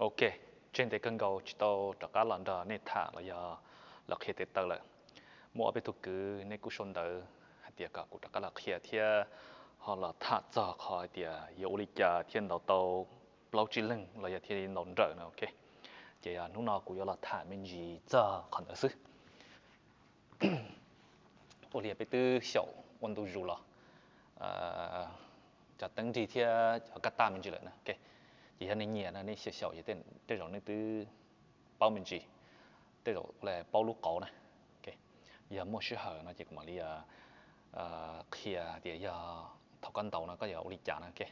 Ok, tseg ntev kawg nkaus tsis tau rov qab los nrog nej tham los yog los qhia tes taw lawm. Muaj ob peb tug kwv nej kuj sau ntawv hais tias kom kuv rov qab los qhia thiab ho los tham txog qhov hais tias yuav ua li cas thiaj ntaus tau plaub tsib leeg los yog thiaj li ntaus nrawm no, ok. Ces hnub no kuv yuav los tham me ntsis txog qhov ntawd xwb. Ua li peb twb xyaum ua ntu zus los, cov teeb nrig thiab cov kab taj me ntsis lawm na, ok. Ces yog nej nyiam no nej xyaum xyaum ces tej zaum nej twb paub me ntsis, tej zaum paub lub qauv na, ok. Yog muaj sij hawm no ces kuv mam li qhia tias yog thaum koj ntaus no koj yuav ua li cas no, ok.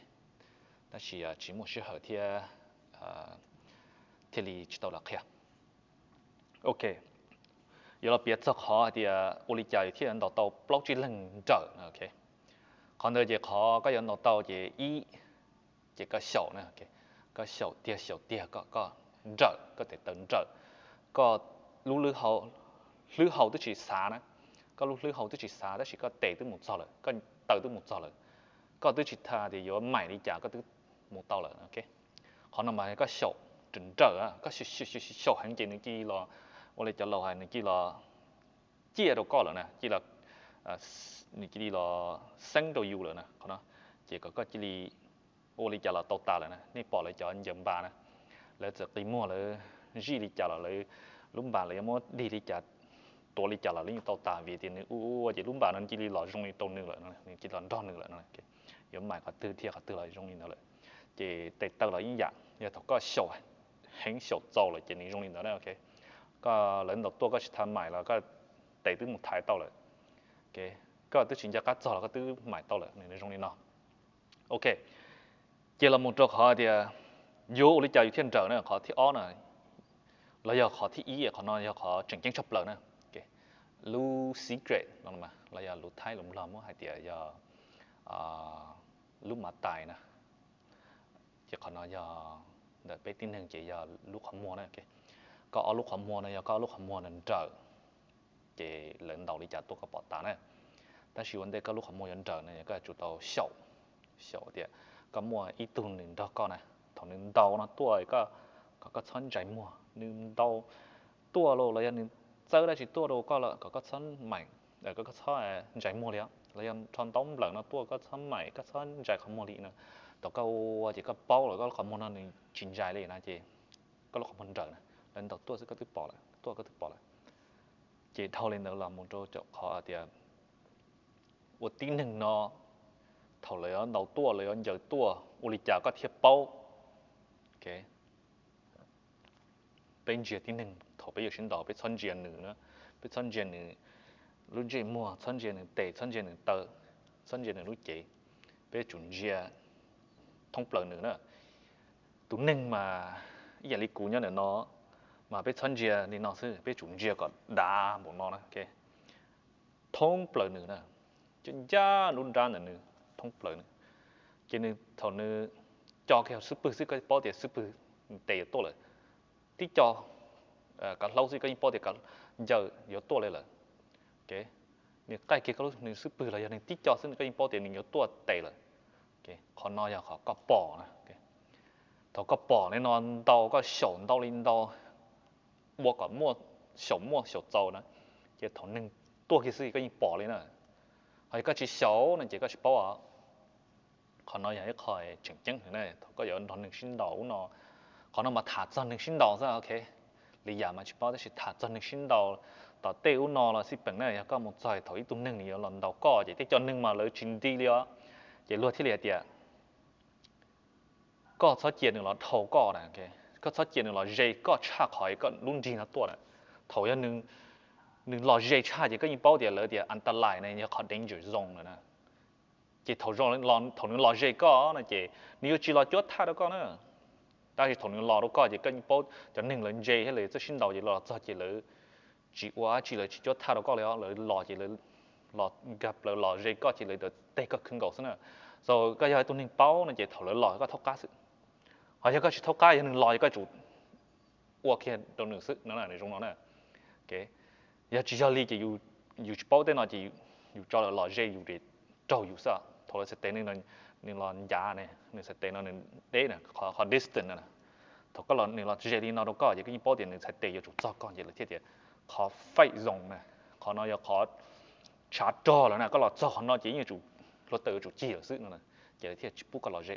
Tab sis tsis muaj sij hawm thiab thiaj li tsis tau los qhia. Ok, yuav los piav txog qhov hais tias ua li cas yus thiaj ntaus tau plaub tsib leeg nrawm no, ok. Qhov ntawd ces qhov koj yuav ntaus tau ces ib, ces koj xyaum na, koj xyaum tiag xyaum tiag kom koj nrawm, koj tes taw nrawm, koj lub hlwb hau twb tsis xav na, koj lub hlwb hau twb tsis xav tab sis koj tes twb mus txog lawm, koj taw twb mus txog lawm, koj twb tsis tham tias yuav maim li cas koj twb mus tau lawm, ok. Qhov no mas koj xyaum nrawm, koj xyaum heev ces nws cia li los, ua li cov laus hais nws cia li los ciaj rau koj lawm na, cia li los, nws cia li los xeeb rau yus lawm na, qhov no ces kom koj cia li ua li cas los tau tas lawm na. Nej pom lawv cov ncaws npas na, lawv txawm qi muag lawv zij li cas los lawv lub npas lawv yuav muab dig li cas, tuav li cas los lawv yeej tau tas vim tias nws ua ua ces lub npas no cia li los zoo li rau nws lawm, nws cia li los nrog nws lawm no. Yuav maim qhov twg dhia qhov twg los zoo li ntawd lawm. Ces tes taw los yeej yam, yog thaum koj xyaum heev xyaum txaus lawm ces nws zoo li ntawd na, ok. Koj lawv ntaus tuaj koj tsis tham maim los koj tes twb mus thaiv tau lawm, ok. Koj twb tsis nco qab txog los koj twb maim tau lawm, nws zoo li no. Ok, ces los mus rau qhov tias yuav ua li cas yus thiaj nrawm na, qhov thib ob na, los yog qhov thib ib, qhov no yog qhov tseem ceeb tshaj plaws na. Lub secret no los yog lus Thaib lus Nplog muab hais tias yog lub mav tais na. Ces qhov no yog ntawm peb tib neeg ces yog lub qhov muag na. Koj ob lub qhov muag no yog koj ob lub qhov muag nrawm, ces lawv ntaus li cas tuaj koj pom tas na. Tab sis ua ntej koj lub qhov muag yuav nrawm no yog koj yuav tsum tau xyaum, xyaum tias koj muaj ib tug nws nrog koj na, thaum nws ntaus no tuaj koj, kom koj txhob ntsais muag, nws ntaus tuaj los los yog nws txawb dab tsi tuaj rau koj lawm kom koj txhob maim, kom koj txhob ntsais muag li, los yog rho ntaub nplawm no tuaj koj txhob maim, koj txhob ntsais qhov muag li no. Thaum koj ua ces koj paub lawm koj lub qhov muag no nws tsis ntsais li na ces koj lub qhov muag nrawm na, lawv ntaus tuaj xwb koj twb pom lawm, tuaj koj twb pom lawm. Ces dhau li ntawd los mus rau qhov tias ua tib neeg no, thaum lawv yuav ntaus tuaj lawv yuav ncaws tuaj ua li cas koj thiaj paub. Peb ntsia tib neeg thaum peb yuav sib ntaus peb txhob ntsia nws na, peb txhob ntsia nws lub ntsej muag, txhob ntsia nws tes, txhob ntsia nws taw, txhob ntsia nws lub cev, peb tsum ntsia thoob plaws nws na. Tus neeg mas ib yam li kuv nyob ntawm no, mas peb txhob ntsia li no xwb, peb tsum ntsia kom dav npaum no na, thoob plaws nws na, cov ncaj lub nrab ntawm nws thoob plaws nws. Ces nws thaum nws co kiag xub pwg xwb koj paub tias xub pwg tes yuav tuaj lawm, tib co kav hlaub xwb koj yeej paub tias ncaws yuav tuaj li lawm. Nws qaij kiag koj lub nws xub pwg los yog nws tib co xwb koj yeej paub tias nws yuav tuaj tes lawm. Qhov no yog qhov koj pom na. Thaum koj pom li no ntau koj xyaum ntau li ntau, ua kom muaj, xyaum muaj xyaum txaus na, ces thaum neeg tuaj kiag xwb koj yeej pom li na. Ho yog koj tsis xyaum no ces koj tsis paub os. Qhov no yog ib qho tseem ceeb na thaum koj yuav nrog neeg sib ntaus ub no. Qhov no mas tham txog neeg sib ntaus xwb, ok. Li yam mas tsis paub tab sis tham txog neeg sib ntaus. Tom tej ub no los xij peem na yog koj mus txog thaum ib tug neeg nws yuav los ntaus koj ces tej cov neeg mas lawv tsis nti li os. Ces luag thiaj li hais tias koj txhob cia nws los dhau koj na, koj txhob cia nws los ze koj tshaj qhov koj lub nrig no tuaj na. Thaum yog nws los ze tshaj ces koj yeej paub tias lawv tias antalais na yog qhov danger zone lawm na. Ces thaum nws los ze koj no ces nws yuav tsis los cuab thaj rau koj na. Tab sis thaum nws los rau koj ces koj yeej paub cov neeg lawv ntse thiab lawv txawj sib ntaus ces los txog ces lawv tsis ua dab tsi, lawv tsis cuab thaj rau koj li os, lawv los ces lawv los nkag plaws los ze koj ces lawv teg koj khwv nkaus xwb na. So koj yog ib tug neeg paub no ces thaum lawv los koj thaub qab xwb. Ho yog koj tsis thaub qab, yog nws los yog koj tsum ua kiag rau nws xwb no, nws zoo no na. Yog tsis yog li ces yus tsis paub tej no ces yus tso lawv los ze yus, raug yus xwb. Thaum lawv xav tes nws los ncav ne, nws xav tes no nws deb na, qhov distance na. thaum koj los nws los ze li no rau koj ces koj yeej paub tias nws txhais tes yuav tsum txog koj ces lawv thiaj tias qhov fake zone na, qhov no yog qhov tshav rog lawm na, koj los txog qhov no ces yeej yuav tsum hluav taws yuav tsum cig lawm xwb no, ces lawv thiaj tsis pub koj los ze,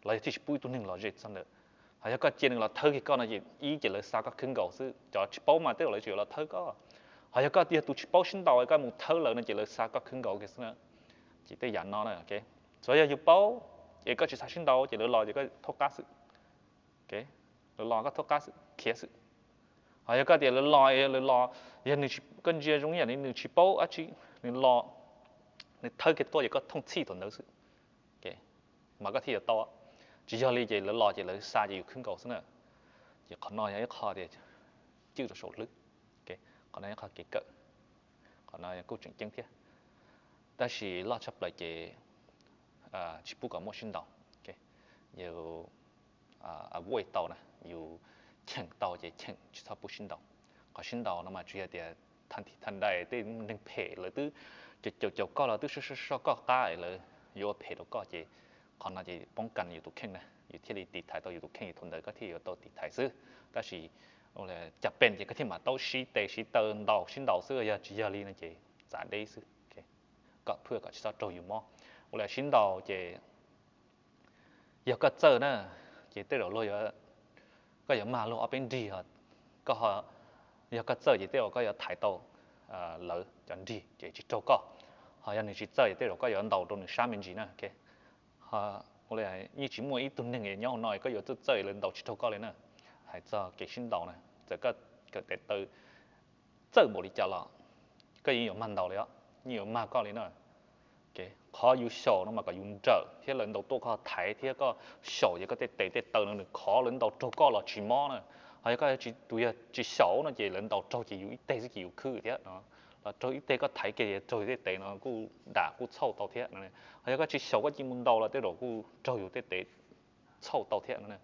los yog thiaj tsis pub ib tug neeg los ze txog ntawd. Ho yog koj cia nws los thawb kiag koj no ces ib ces lawv xa koj khwb nkaus xwb, cov tsis paub mas tej zaum lawv tsis los thawb koj. Ho yog koj yog tus tsis paub sib ntaus koj mus thawb lawv no ces lawv xa koj khwb nkaus kiag xwb na. Ces tej yam no na, txawm yog yus paub es koj tsis xav sib ntaus ces lawv los ces koj thaub qab xwb, lawv los koj thaub qab xwb khiav xwb. Ho yog koj tias lawv los, lawv los, yog nws, koj ntsia zoo yam li nws tsis paub dab tsi, nws los, nws thawb kiag tuaj ces koj thooj txhij thaum ntawd xwb, mas koj thiaj yuav tau. Tsis yog li ces lawv los ces lawv xa ces yus khwb nkaus xwb na. Ces qhov no yog ib qho tias cwj rau saum hlwb, qhov no ib qho kev kawm, qhov no kuj tseem ceeb thiab. Tab sis loj tshaj plaws ces tsis pub kom muaj sib ntaus. Yus avoid tau na, yus cheem tau ces cheem tsis txhob pub sib ntaus. Qhov sib ntaus no mas tsuas yog tias tha nthi tha dai tej neeg phem lawv twb caum caum koj los twb soj soj soj koj qab es lawv yuav ua phem rau koj ces qhov no ces poob kas yus tus kheej na, yus thiaj li tiv thaiv tau yus tus kheej, thaum ntawd koj thiaj yuav tau tiv thaiv xwb. Tab sis cas pes ces koj thiaj mam tau siv tes siv taw ntaus sib ntaus xwb, yog tsis yog li no ces txav deb xwb. Kom phwj kom tsis txhob raug yus mob. Ua li sib ntaus ces yog koj txawj na, ces tej zaum luag yuav, koj yuav mag luag ob peb nrig, koj, yog koj txawj ces tej zaum koj yuav thaiv tau lawv cov nrig ces tsis raug koj. Ho yog nws tsis txawj ces tej zaum koj yuav ntaus rau nws sab me ntsis na. Yeej tsis muaj ib tug neeg nyob hauv no koj yuav txawj txawj lawv ntaus tsis raug koj li na. Hais txog kev sib ntaus na, txawm koj kawm tes taw txawj npaum li cas los koj yeej yuav mag ntaus li os, yeej yuav mag koj li na. Qhov yus xyaum no mas kom yus nrawm thiab lawv ntaus tuaj koj thaiv thiab koj xyaum ces koj tej tes tej taw no nws khov lawv ntaus raug koj los tsis mob na. Ho yog koj tus yog tsis xyaum no ces lawv ntaus raug ces yus ib teg xwb ces yus khwb thiab no, los raug ib teg koj thaiv kiag ces raug yus tej tes no kuj dam kuj txhauj tau thiab. Ho yog koj tsis xyaum koj cia mus ntaus los tej zaum kuj raug yus tej tes txhauj tau thiab no.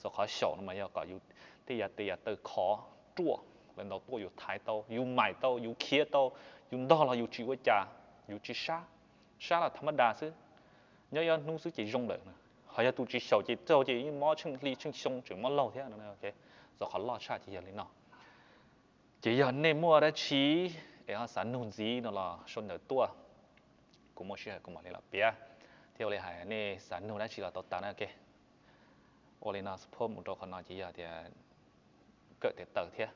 Txog qhov xyaum no mas yog kom yus tej yam tej yam taw khov ruaj, lawv ntaus tuaj yus thaiv tau, yus maim tau, yus khiav tau, yus ntog los yus tsis ua cas, yus tsis sab, sab los tham mab das xwb, nyob ib ob hnub xwb ces zoo lawm. Ho yog tus tsis xyaum ces raug ces yeej mob tsheej hli tsheej xyoo tseem mob laug thiab no. Txog qhov loj tshaj ces yog li no. Ces yog nej muaj dab tsi es ho xav nug ntxiv no los sau ntawv tuaj, kuv muaj sij hawm kuv mam li los piav. Thiab ua li hais nej xav nug dab tsi los tau tas na. Ua li no support mus rau qhov no ces yog tias kawm tes taw thiab.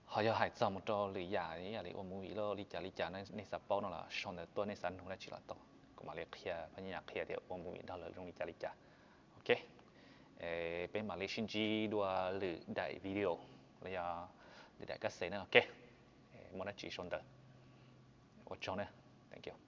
Ho yog hais txog mus rau lwm yam ib yam li ua movie li cas li cas nej xav paub no los sau ntawv tuaj, nej xav nug dab tsi los tau, kuv mam li qhia, phab nyab qhia tias ua movie nrog lawv zoo li cas li cas. Ok, peb mam li sib ntsib dua lwm daim video los yog lwm daim kab xes na. Ok, muaj dab tsi sau ntawv. Ua tsaug na, thank you.